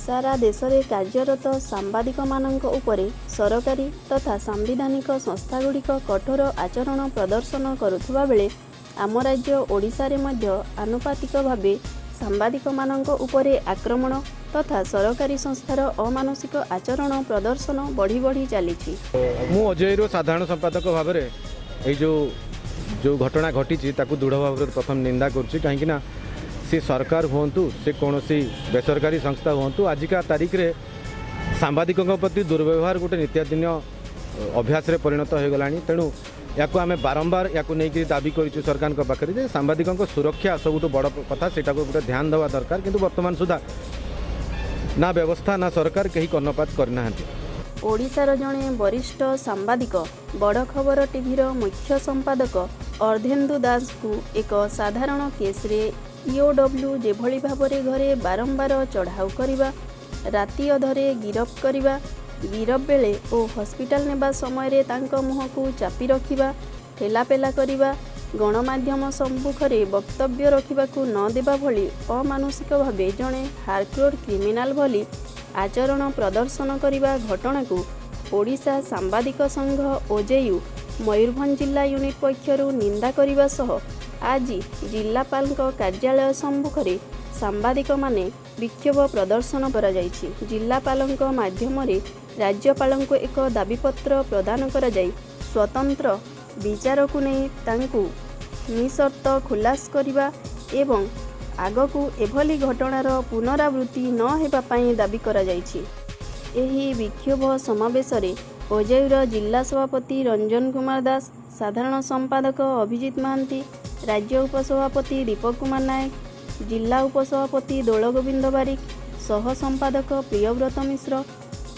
ସାରା ଦେଶରେ କାର୍ଯ୍ୟରତ ସାମ୍ବାଦିକମାନଙ୍କ ଉପରେ ସରକାରୀ ତଥା ସାମ୍ବିଧାନିକ ସଂସ୍ଥାଗୁଡ଼ିକ କଠୋର ଆଚରଣ ପ୍ରଦର୍ଶନ କରୁଥିବାବେଳେ ଆମ ରାଜ୍ୟ ଓଡ଼ିଶାରେ ମଧ୍ୟ ଆନୁପାତିକ ଭାବେ ସାମ୍ବାଦିକମାନଙ୍କ ଉପରେ ଆକ୍ରମଣ ତଥା ସରକାରୀ ସଂସ୍ଥାର ଅମାନୁଷିକ ଆଚରଣ ପ୍ରଦର୍ଶନ ବଢ଼ି ବଢ଼ି ଚାଲିଛି। ମୁଁ ଓଜେୟୁର ସାଧାରଣ ସମ୍ପାଦକ ଭାବରେ ଏଇ ଯେଉଁ ଯେଉଁ ଘଟଣା ଘଟିଛି, ତାକୁ ଦୃଢ଼ ଭାବରେ ପ୍ରଥମ ନିନ୍ଦା କରୁଛି। କାହିଁକିନା ସେ ସରକାର ହୁଅନ୍ତୁ, ସେ କୌଣସି ବେସରକାରୀ ସଂସ୍ଥା ହୁଅନ୍ତୁ, ଆଜିକା ତାରିଖରେ ସାମ୍ବାଦିକଙ୍କ ପ୍ରତି ଦୁର୍ବ୍ୟବହାର ଗୋଟେ ନିତ୍ୟଦିନ ଅଭ୍ୟାସରେ ପରିଣତ ହୋଇଗଲାଣି। ତେଣୁ ୟାକୁ ଆମେ ବାରମ୍ବାର ୟାକୁ ନେଇକି ଦାବି କରିଛୁ ସରକାରଙ୍କ ପାଖରେ ଯେ ସାମ୍ବାଦିକଙ୍କ ସୁରକ୍ଷା ସବୁଠୁ ବଡ଼ କଥା, ସେଇଟାକୁ ଗୋଟେ ଧ୍ୟାନ ଦେବା ଦରକାର। କିନ୍ତୁ ବର୍ତ୍ତମାନ ସୁଦ୍ଧା ନା ବ୍ୟବସ୍ଥା ନା ସରକାର କେହି କର୍ଣ୍ଣପାତ କରିନାହାନ୍ତି। ଓଡ଼ିଶାର ଜଣେ ବରିଷ୍ଠ ସାମ୍ବାଦିକ, ବଡ଼ ଖବର ଟିଭିର ମୁଖ୍ୟ ସମ୍ପାଦକ ଅର୍ଦ୍ଧେନ୍ଦୁ ଦାସଙ୍କୁ ଏକ ସାଧାରଣ କେସ୍ରେ ଇଓଡବ୍ଲ୍ୟୁ ଯେଭଳି ଭାବରେ ଘରେ ବାରମ୍ବାର ଚଢ଼ାଉ କରିବା, ରାତି ଅଧରେ ଗିରଫ କରିବା, ଗିରଫ ବେଳେ ଓ ହସ୍ପିଟାଲ ନେବା ସମୟରେ ତାଙ୍କ ମୁହଁକୁ ଚାପି ରଖିବା, ଠେଲାପେଲା କରିବା, ଗଣମାଧ୍ୟମ ସମ୍ମୁଖରେ ବକ୍ତବ୍ୟ ରଖିବାକୁ ନ ଦେବା ଭଳି ଅମାନୁଷିକ ଭାବେ ଜଣେ ହାର୍ଡକୋର କ୍ରିମିନାଲ ଭଳି ଆଚରଣ ପ୍ରଦର୍ଶନ କରିବା ଘଟଣାକୁ ଓଡ଼ିଶା ସାମ୍ବାଦିକ ସଂଘ ଓଜେୟୁ ମୟୂରଭଞ୍ଜ ଜିଲ୍ଲା ୟୁନିଟ୍ ପକ୍ଷରୁ ନିନ୍ଦା କରିବା ସହ ଆଜି ଜିଲ୍ଲାପାଳଙ୍କ କାର୍ଯ୍ୟାଳୟ ସମ୍ମୁଖରେ ସାମ୍ବାଦିକମାନେ ବିକ୍ଷୋଭ ପ୍ରଦର୍ଶନ କରାଯାଇଛି। ଜିଲ୍ଲାପାଳଙ୍କ ମାଧ୍ୟମରେ ରାଜ୍ୟପାଳଙ୍କୁ ଏକ ଦାବିପତ୍ର ପ୍ରଦାନ କରାଯାଇ ସ୍ୱତନ୍ତ୍ର ବିଚାରକୁ ନେଇ ତାଙ୍କୁ ନିଃସର୍ତ୍ତ ଖଲାସ କରିବା ଏବଂ ଆଗକୁ ଏଭଳି ଘଟଣାର ପୁନରାବୃତ୍ତି ନ ହେବା ପାଇଁ ଦାବି କରାଯାଇଛି। ଏହି ବିକ୍ଷୋଭ ସମାବେଶରେ ଓଜେୟୁର ଜିଲ୍ଲା ସଭାପତି ରଞ୍ଜନ କୁମାର ଦାସ, ସାଧାରଣ ସମ୍ପାଦକ ଅଭିଜିତ ମହାନ୍ତି, ରାଜ୍ୟ ଉପସଭାପତି ଦୀପକ କୁମାର ନାୟକ, ଜିଲ୍ଲା ଉପସଭାପତି ଦୋଳଗୋବିନ୍ଦ ବାରିକ, ସହ ସମ୍ପାଦକ ପ୍ରିୟବ୍ରତ ମିଶ୍ର,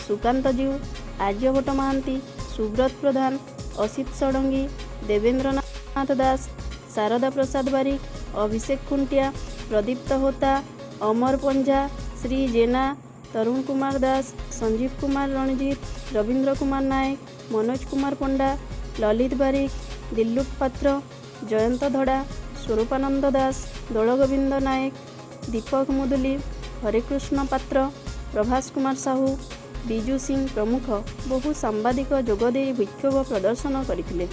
ସୁକାନ୍ତ ଜୀଉ, ଆର୍ଯ୍ୟଭଟ୍ଟ ମହାନ୍ତି, ସୁବ୍ରତ ପ୍ରଧାନ, ଅସିତ ଷଡ଼ଙ୍ଗୀ, ଦେବେନ୍ଦ୍ରନାଥ ଦାସ, ଶାରଦା ପ୍ରସାଦ ବାରିକ, ଅଭିଷେକ ଖୁଣ୍ଟିଆ, ପ୍ରଦୀପ୍ତ ହୋତା, ଅମର ପଞ୍ଝା, ଶ୍ରୀ ଜେନା, ତରୁଣ କୁମାର ଦାସ, ସଞ୍ଜୀବ କୁମାର ରଣଜିତ, ରବୀନ୍ଦ୍ର କୁମାର ନାୟକ, ମନୋଜ କୁମାର ପଣ୍ଡା, ଲଲିତ ବାରିକ, ଦିଲ୍ଲୀପ ପାତ୍ର, ଜୟନ୍ତ ଧଡ଼ା, ସ୍ୱରୂପାନନ୍ଦ ଦାସ, ଦୋଳଗୋବିନ୍ଦ ନାୟକ, ଦୀପକ ମୁଦୁଲି, ହରେକୃଷ୍ଣ ପାତ୍ର, ପ୍ରଭାସ କୁମାର ସାହୁ, ବିଜୁ ସିଂ ପ୍ରମୁଖ ବହୁ ସାମ୍ବାଦିକ ଯୋଗଦେଇ ବିକ୍ଷୋଭ ପ୍ରଦର୍ଶନ କରିଥିଲେ।